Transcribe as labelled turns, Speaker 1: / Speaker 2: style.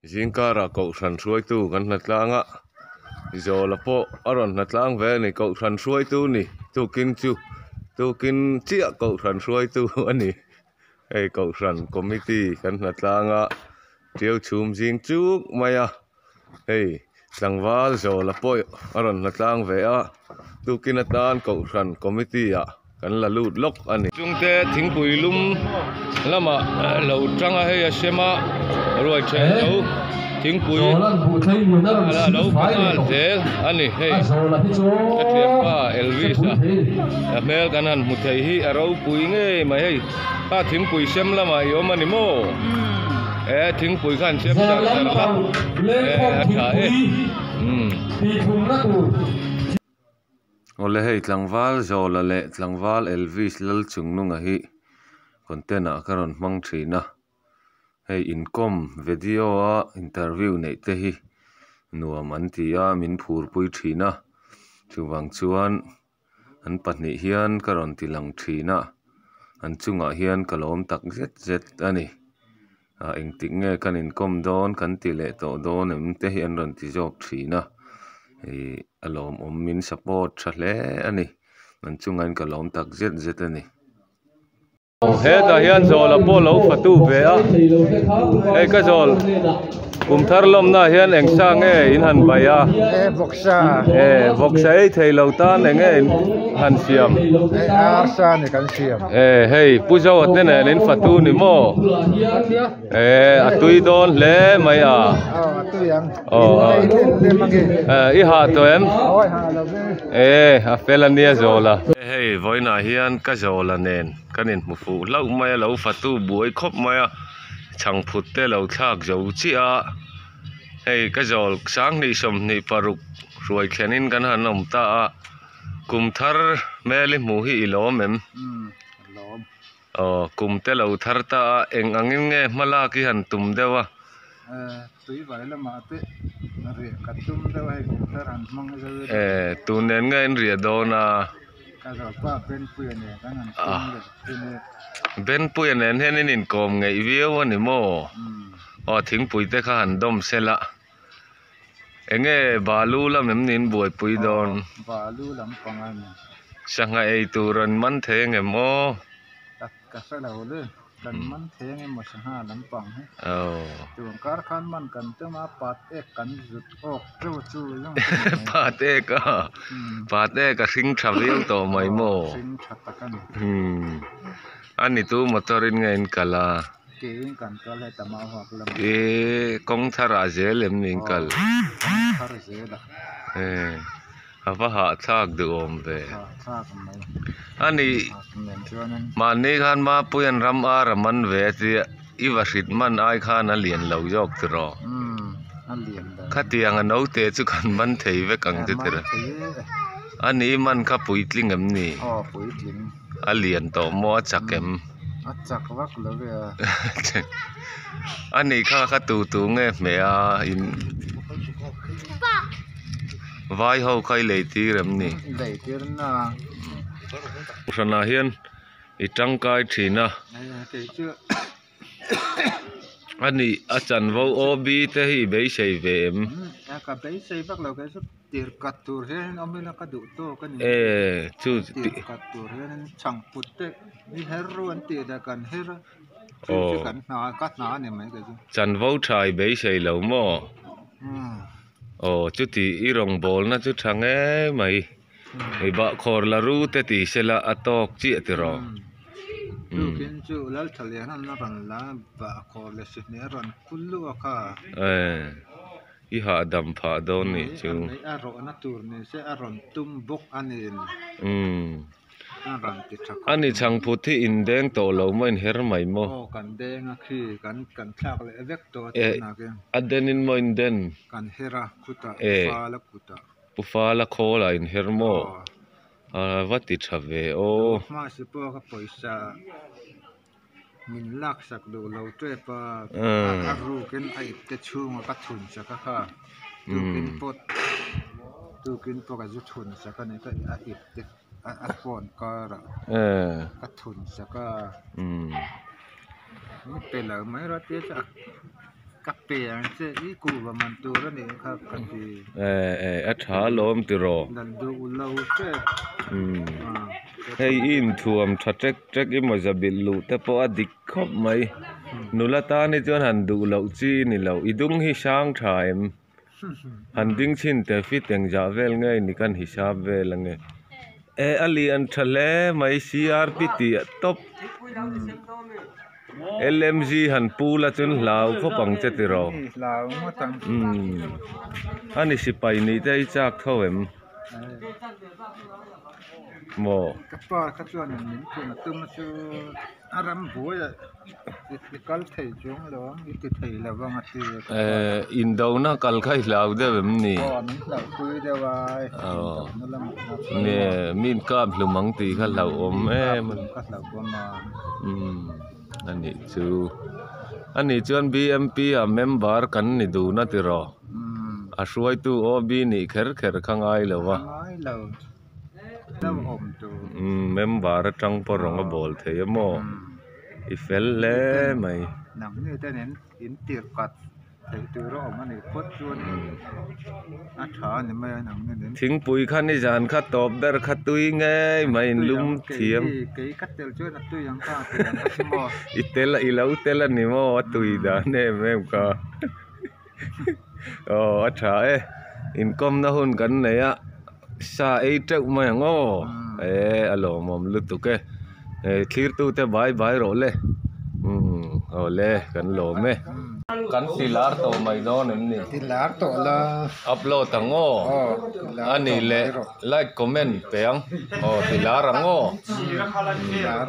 Speaker 1: Zingkarah kohhran hruaitu kan hla tlang a, Zawla pawh a rawn hla tlang ve a ni. Kohhran hruaitu ni tukin chu tukin chiah kohhran hruaitu a ni. Hei kohhran committee kan hla tlang a, tiau chhum zing chuk mai a, hei tlangval Zawla pawh a rawn hla tlang ve a, tukin atan kohhran committee ah. Kan la lut lawk a ni. Chungte thingpui lum lamah lo tang a, hei a sem a, ruai then lo thingpui a lo pe nghal zel a ni. Hei ka thianpa Elvis a a hmel kan han hmu thei hi a ropui ngei mai. Hei kha thingpui sem lamah i awm a ni maw? E thingpui khan sem char char la, e a tha e. Awle hei tlangval Zawla leh tlangval Elvis Lalchungnunga hi content ah ka rawn hmang thin a, hei inkawm video a interview neih te hi nuam an ti a min phur pui thin a, chuvang chuan an pahnih hian ka rawn ti lang thin a, an chungah hian ka lawm tak zet zet a ni, ah engtik nge kan inkawm dawn kan ti leh tawh dawn em te hi an rawn ti zawk thin a, ihh. A lawmawm min support tha hle a ni an chungah ka lawm tak zet zet a ni. Hetah hian zawla pawh lo fatu ve a, hei ka zawl kum thar lawmna hian eng sa nge in han bai a?
Speaker 2: E vawksa.
Speaker 1: E vawksa ei thei lo tan eng nge in han siam?
Speaker 2: E arsa ni kan siam.
Speaker 1: E hei Pu Zoa te nen in fatu ni maw? E a tui dawn hle mai a.
Speaker 2: Aw a tui ang.
Speaker 1: I ha tawh em? E a fel ania Zawla. Hei vawiinah hian ka Zawla nen kan inhmu fuh hlauh mai a, lo fatu buai khawp mai a, chhangphut te lo thlak zo chiah a, hei ka Zawl sanghnih sawmhnih paruk hruai thlenin kan han awm ta a, kum thar hmel i hmuh hi i lawm em? Aw kum te lo thar ta a, eng angin nge hma lak i han tum deuh a?
Speaker 2: Tui vai lamah te riah ka tum deuh a, hei kum thar han hmang zo ila.
Speaker 1: E tun nen nge in riah dawn a?
Speaker 2: Ka zawlpa Benpuia nen kan han tum leh thin e.
Speaker 1: Benpuia nen hian in inkawm ngeih viau a ni maw? Aw thingpui te kha han dawm se la. Enge balu lam em ni in buaipui dawn?
Speaker 2: Aw balu lampang a ni.
Speaker 1: Sangha ei tur an man thei angem aw?
Speaker 2: Ka hre lo le, kan man thei angem aw sangha lampang hi.
Speaker 1: Aw.
Speaker 2: Tun kar khan man kan tum a, pat ek kan zut awk teuh chu zawng chu ni mai.
Speaker 1: Pat ek a, pat ek a hring tha viau tawh mai maw?
Speaker 2: Aw hring tha tak a ni.
Speaker 1: Ani tu motor in nge in kal a?
Speaker 2: Keiin kan kal heta Mauhak lamah.
Speaker 1: Ih kawng tharah zel em ni in kal?
Speaker 2: Aw kawng thar zelah.
Speaker 1: Eh a va hahthlak duhawm ve.
Speaker 2: Hahthlak mai.
Speaker 1: Ani mahni khan Mapuia'n ram ar a man ve a tia i va hrit man ai khan a lian lo zawk tiraw?
Speaker 2: Umm a lian lo.
Speaker 1: Khatiang a naute chu kan man thei vek ang chu tiraw?
Speaker 2: Man thei e.
Speaker 1: Ani i man kha puitling em ni?
Speaker 2: Aw puitling.
Speaker 1: A lian tawh maw a chak em?
Speaker 2: A chak vak lo ve a.
Speaker 1: A nih kha kha tu tu nge hmeh a in vai ho kha i lei tir em ni?
Speaker 2: Lei tir na.
Speaker 1: Hranah hian i tangkai thin a. A nih a chanvo OB te hi i beisei ve em?
Speaker 2: Ka beisei vak lo kei chu tir kat tur hian awm ila ka duh tawk a ni.
Speaker 1: E chu
Speaker 2: tir kat tur hian chhangput te i her ru an tih leh kan her a chu chu kan hna ka hna a ni mai kei chu.
Speaker 1: Chanvo tha i beisei lo maw? Aw chuti i rawngbawlna chu tha ngei mai. Hei bahkhawr la ru te ti sela a tawk chiah tiraw.
Speaker 2: Tukin chu Lalthalian an rawn la bahkhawr leh sihnih a rawn kul luh a kha.
Speaker 1: E i hahdam phah dawn nih chu.
Speaker 2: A rawhna tur ni se a rawn tum bawk a ni. A rawn ti tha khawp.
Speaker 1: A ni chhangphut hi in deng tawh lo maw in her mai maw.
Speaker 2: Aw kan deng a khi kan kan thlak leh vek tawh a tunah khian.
Speaker 1: A den in maw in den.
Speaker 2: Kan her a khutah fal a kutah.
Speaker 1: Pu Fala khawl ah inher maw? A va ti tha ve aw.
Speaker 2: Hmase pawh ka pawisa min lak sak duh lo tep a, a rukin a ip te chhunga ka thun sak a kha, tukin pawt tukin pawh ka zu thun sak a ni ka a ip te a phone karah ka thun sak a, min pe lo mai rawh tia chu a. Ka pe ang che i kuhva man tur a nih kha ka ti.
Speaker 1: Eh eh a tha lawm tiraw.
Speaker 2: Dan duh lo che.
Speaker 1: Umm hei i inthuam tha tek tek i mawza bilh luh te pawh a dik khawp mai. Nula tan hi chuan han duh loh chi i ni lo. I dung hi hrang tha em? Han ding chhin teh fit engzah vel nge ni kan hisap vel ange. Eh a lian tha hle mai CRP tih a tawp. LMG han pu la chuan hlau khawp ang che tiraw? Umm ani sipai nih te hi chak tho em? Maw?
Speaker 2: Ka pa kha chuan min phun a tum chu a ram buai ah i kal thei chuang lo ang i ti thei lo ang a ti a ka pa.
Speaker 1: Eh indona kal kha i hlau deuh em ni?
Speaker 2: Aw min hlauh pui deuh a indona lamah kha chuan.
Speaker 1: Nge mi inkap hlum ang tih kha hlauhawm em a ni.
Speaker 2: Ka hlauhawm a.
Speaker 1: Umm a nih chu a nih chuan BMP ah member kan ni dun a tiraw a hruaitu OB nih kher kher kha ngai lo a.
Speaker 2: Ka ngai lo lo awm tur.
Speaker 1: Umm member atang pawh rawng a bawl thei a maw i fel hle mai.
Speaker 2: Nangni ten in tirhkat Theih tur a awm a nih phawt chuan a tha a ni mai a nang nen in.
Speaker 1: Thingpui kha nizan kha tawp ber kha tui ngei mai in lum thiam.
Speaker 2: Kei ka tel chuan a tui ang kha a tui ang a si maw.
Speaker 1: I tel i lo tel a ni maw a tui dan em em kha. Aw a tha e inkawmna hun kan nei a sa ei teuh mai ang aw e a lawmawm lutuk e. Thlirtute bai bai rawh le. Umm awle kan lawm e. Kan ti lar tawh mai dawn em ni?
Speaker 2: Ti lar tawh la.
Speaker 1: Upload ang aw.
Speaker 2: Aw
Speaker 1: A nih leh like comment pe ang. Aw ti lar ang aw.
Speaker 2: Ti lar.